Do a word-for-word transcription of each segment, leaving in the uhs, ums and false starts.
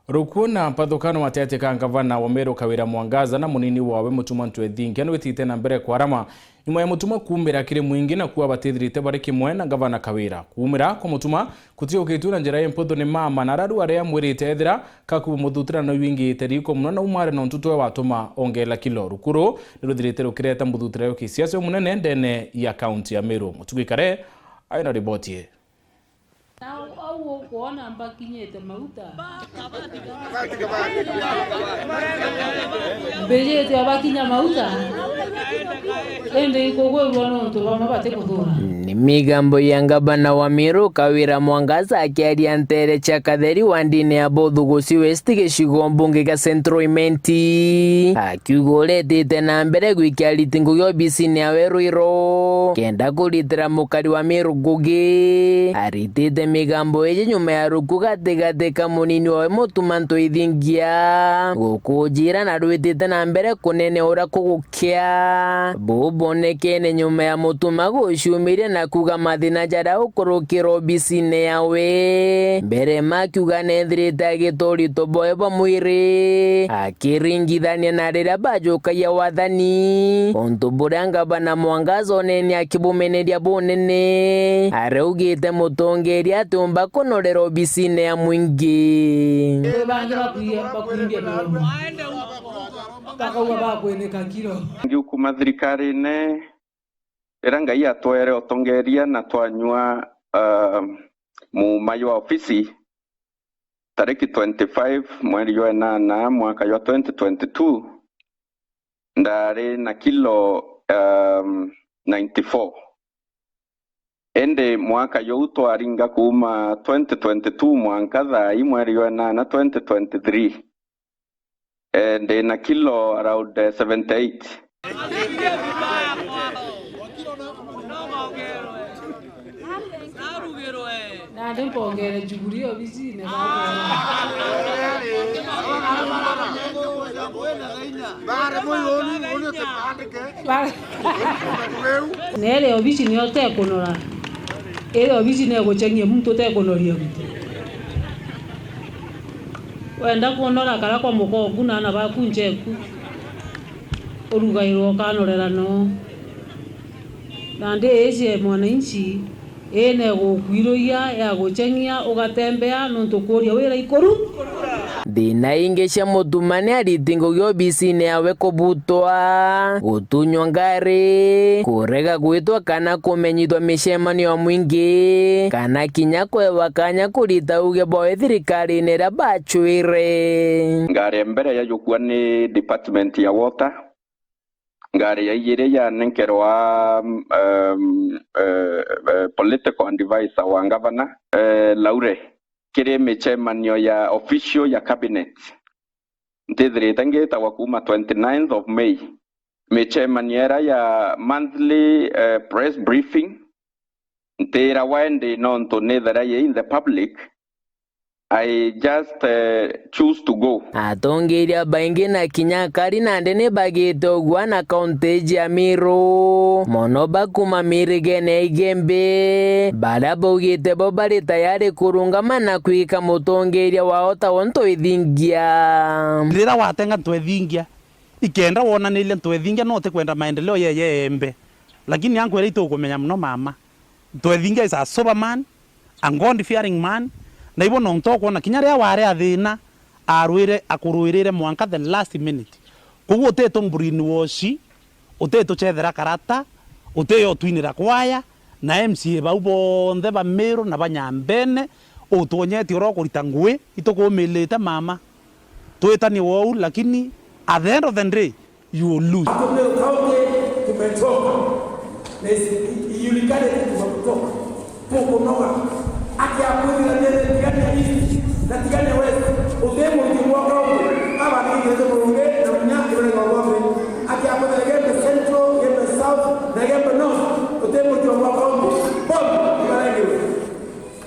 Rukuo na mpathukano gatagatĩ ka ngavana wa Meru Kawira Mwangaza na munini wawe Mutuma M'Ethingia nwitite na mbere kwarama nyuma ya Mutuma kuumira kiri mwingi na kuuga batithirite bari kimwe na ngavana Kawira. Kuumira kwa Mutuma kutiukitue na njira imputhu ni mama na araru aria amwirite ethira kaku muthutirano jwingite riiko mono na umare nontu twe watuma ongela kilo. Rukuo niruthirite rukireta muthutirano jwa kisiasa jumunene ndene ya kaunti ya Meru. Mutugi Kare aina riboti ii. Na au ukwona mbakinyite mauta. Mbijite abakinya mauta. Indi ikugwirua nontu bamwe batikuthura. Ni migambo ya ngavana wa Meru Kawira Mwangaza akiaria nteere cia Katheri wa ndini ya Bothugusi West gicigo mbunge gia Central Imenti. Akiuga uretite na mbere gwikia ariti ngugi obisine yawe Ruiru kenda kuritira mukari wa Meru ngugi. Aritite migambo iji nyuma ya rukuo gatigati ka munini wawe Mutuma M'Ethingia gukujira na rwitite na mbere kunene uria kugukia. Buu bwonekene nyuma ya Mutuma guciumiria na kuuga mathina jaria ukurukira obisine yawe mbere ma akiuga nethirite agita urito bwawe bwa mwiri akiringithania na riria bajukagia wathani, untu buria ngavana Mwangaza onene akibumeneria bunene. Araugite mutongeria atiumba kunorera obisine ya mwingi. Bangi bakwimbia miromo. Bakauga bakwinika kiro. Ngiukuma thirikarine, riria Ngai atwere utongeria na twanyua, ah, muuma jwa ofisi, tariki twenty-five mweri jwa enana mwaka jwa twenty twenty-two, ndari na kilo, um, ninety-four. Indi mwaka juu twaringa kuuma twenty twenty-two mwanka thaa ii mweri jwa enana twenty twenty-three, eh, ndi na kilo around, eh, seventy-eight. Nandi mpongere Jubilee obisine. Ba- Nere obisi nio tekunora. Iri obisi neguchengia muntu utekunoria muntu. Wenda kunora kara kwa mukoku na ana baku ncheku. Urugairwa ukanorera no. Nandi iji e mwananchi, ii negukwiruyia, ya gucheng'ia, ugatembea, nontu kuuria wira ikuru. Thina ingi cia Mutuma ni ariti ngugi obisine yawe kubutwa, gutunywa ngari, kurega gwitwa kana kumenyithwa micemanio ya mwingi, kana kinya kwewa kanya kurita uge bwawe thirikarine iria bachwire. Ngari ya mbere yajukua ni department ya water. Ngari ya ijiri yanenkerwa, um, eh, eh, political advisor wa ngavana, eh, Laure, kiri micemanio ya official ya cabinet. Ntithirite ngitagwa kuuma twenty-ninth of May. Micemanio iria ya monthly, eh, press briefing, ntira wendi nontu nithera ye in the public, I just, eh, choose to go. Atongeria baingi na kinya akari nandi ni bagite ugwa na kaunti iji ya Meru, mono ba kuuma mirigene ya Igembe, baria baugite bo bari tayari kurungama na kwika mutongeria wao ta untu ithingia. Rira watenga ntwethingia, ikenda wonaniria ntwethingia no utikwenda maendeleo yeye embe, lakini ankwira itukumenya mono mama. Ntwethingia is a sober man, a God fearing man, na ibo nontu ukwona kinya riria wari a thina, arwire, akurwirire mwanka the last minute. Koguo utitu brainwash, utituchethera karata, utiyo utwinira kwaya, na M C A bau bonthe ba Meru na ba Nyambene, utwonyetie uria ukurita ngui, itukumilite mama. Twitanie wou, lakini at the end of the day, you will lose. Hapo Meru County tumechoka. Na isi-, i-, ijulikane tu tumechoka. Tukunoga. Aki akwithira nene Tigania East na Tigania West. Utemuriki mwa county. Aba ni ngezo murunge na munya kurega wote. Aki akwithira Igembe Central, Igembe South, na Igembe North. Utemuriki mwa county. Bob, ibarengewe.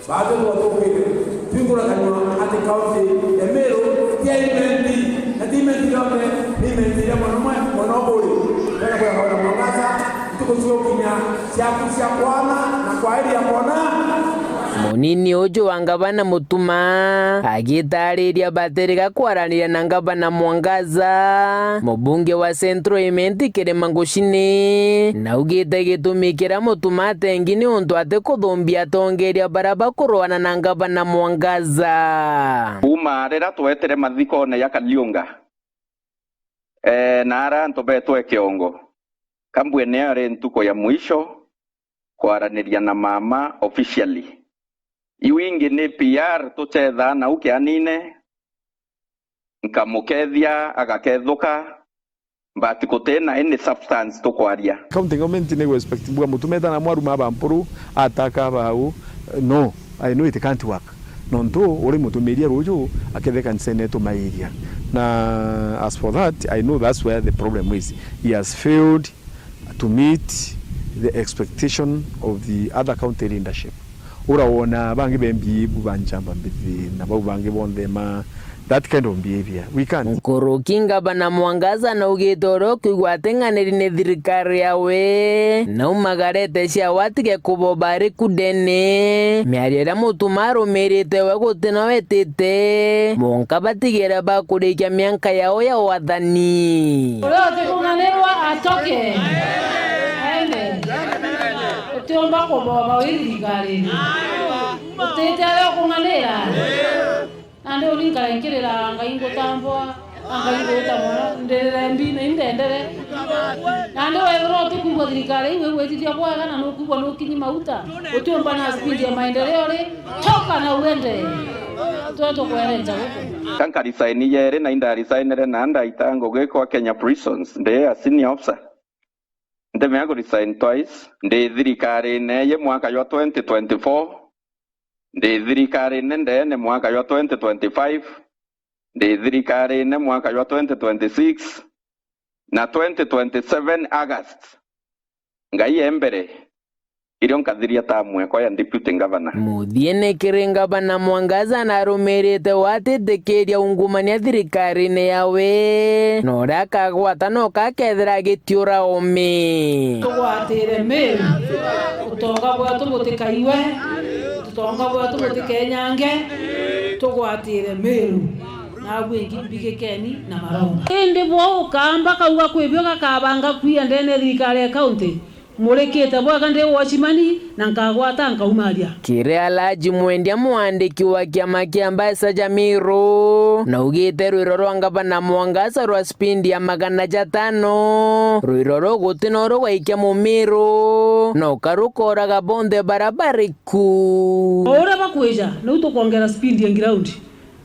Baatwe twatukire, twingura kanua ati kaunti ya Meru ti ya Imenti, na ti Imenti yonthe, ni Imenti iria mwana umwe, mwana uburi. Twenda kwenda kwona mwangaza, ntuku cia gukinya ciaku cia kwana na kwairi ya kwana. Munini uju wa ngavana Mutuma agitaariria batirega kwaraniria na ngavana Mwangaza, mubunge wa Central Imenti Kirima Ngucini, naugite gitumi kiria Mutuma atengi ni untu atikuthumbia atongeria baria bakuruana na ngavana Mwangaza. Kuuma riria tweetire mathikone ya Kaliunga, ee, na aria antu beetwe kiongo, kambwene yari ntuku ya mwisho kwaraniria na mama officially. Iu ingi ni P R tuchethaa nau kianine, nkamukethia agakethuka, but guti na any substance tukwaria. County government ni gu expect bua Mutuma eta na mwaru ma bampuru ataka bau. No, I know it can't work. Nontu uri mutumiria ruju aketheka nsene tumairia. Na as for that, I know that's where the problem is. He has failed to meet the expectation of the other county leadership. Urawona bangi be mbibu ba njamba mbithi, na bau bangi bonthe ma that kind of behavior. We can't. Nkuruki ngavana Mwangaza naugite uria ukwigua ateng'aniri ni thirikari yawe, naumagarete ciawe atige kuboba ari kudene. Miario iria Mutuma arumirite we guti no etite, monka batigere bakurikia mianka yao ya wathani. Uria utikung'anirwa acoke. Aende. Utiumba kuboba wi thirikarine. Utite aria ukung'anira. Nandi uni nkare nkirira Ngai ngutambwa, na Ngai ngwita mono, ndirire mbi na indendere. Nandi wethirwa utikwigua thirikari iu igwitithia bwega na nukwigua nukinyi mauta, utiumba na speed ya maendeleo ri, toka na uende. Twe tukwerenja guku. Ka nkarisaini yeri na indarisainire na ndaita ngugi kwa Kenya Prisons, ndi a senior officer. Ndimea ku resign twice, ndi thirikarine ya mwaka jwa twenty twenty-four, ndi thirikarine ndeene mwaka jwa twenty twenty-five, ndi thirikarine mwaka jwa twenty twenty-six, na twenty twenty-seven August, Ngai e mbere, irio nkathiria tamu ekwa ya deputy governor. Muthiene kiri ngavana Mwangaza narumirite we atitikiria ungumania thirikarine yawe, na uria akagwata noka akethira agitiura ome. Tugwatire Meru, utonga bwetu butikaiwe, utonga bwetu butikenyange, tugwatire Meru. Naabu ingi mbigikeni na maronga. Indi bo ukamba kauga kwi bio gakabanga kwia ndene thirikari ya kaunti, murikite bwega ndi watchman na nkagwata nkaumaria. Kiri Alhaji Mwendia, mwandiki wa kiama kia Mbaisa Jamiru, naugite rwiro rwa ngavana Mwangaza rwa spindi ya magana jatano, rwiro ruu guti no rugaikia Mumiru, na ukarukoraga bonthe baria bari ku. O uria bakwija, niu tukwongera speed ya ground.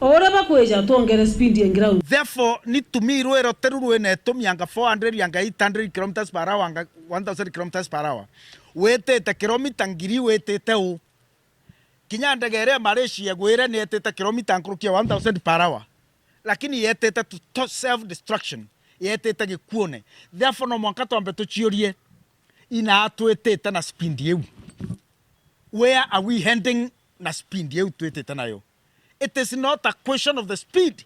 O uria bakwija, twongere speed ya ground. Therefore, ni tumi rwiro teru rwina itumi anga four hundred, anga eight hundred kilometers per hour, anga one thousand kilometers per hour. Witite kilomita ngiri, witite u. Kinya ndege iria Malaysia igwire ni yetite kilomita nkuruki ya one thousand per hour. Lakini yetite to, to self destruction. Yetite gikuone. Therefore, no mwanka twambe tuciurie, ina twitite na speed iu. Where are we heading na speed iu twitite nayo? It is not a question of the speed.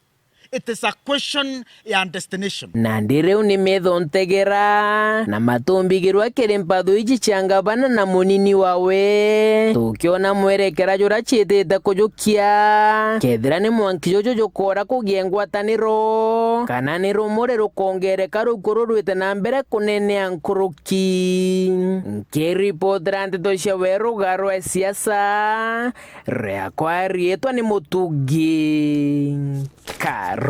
It is a question ya destination. Nandi riu ni metho ntegera, na matumbigirwa kiri mpatho iji cia ngavana na munini wawe. Tukiona mwerekera juria ciitite kujukia, kethira ni mwanki juju jukora kugia ngwataniro, kana ni rumuri rukongereka ruku rurwite na mbere kunenea nkuruki. Nkiripotera nteto cia weru rwa siasa, riakwa riitwa ni Mutungi Kare.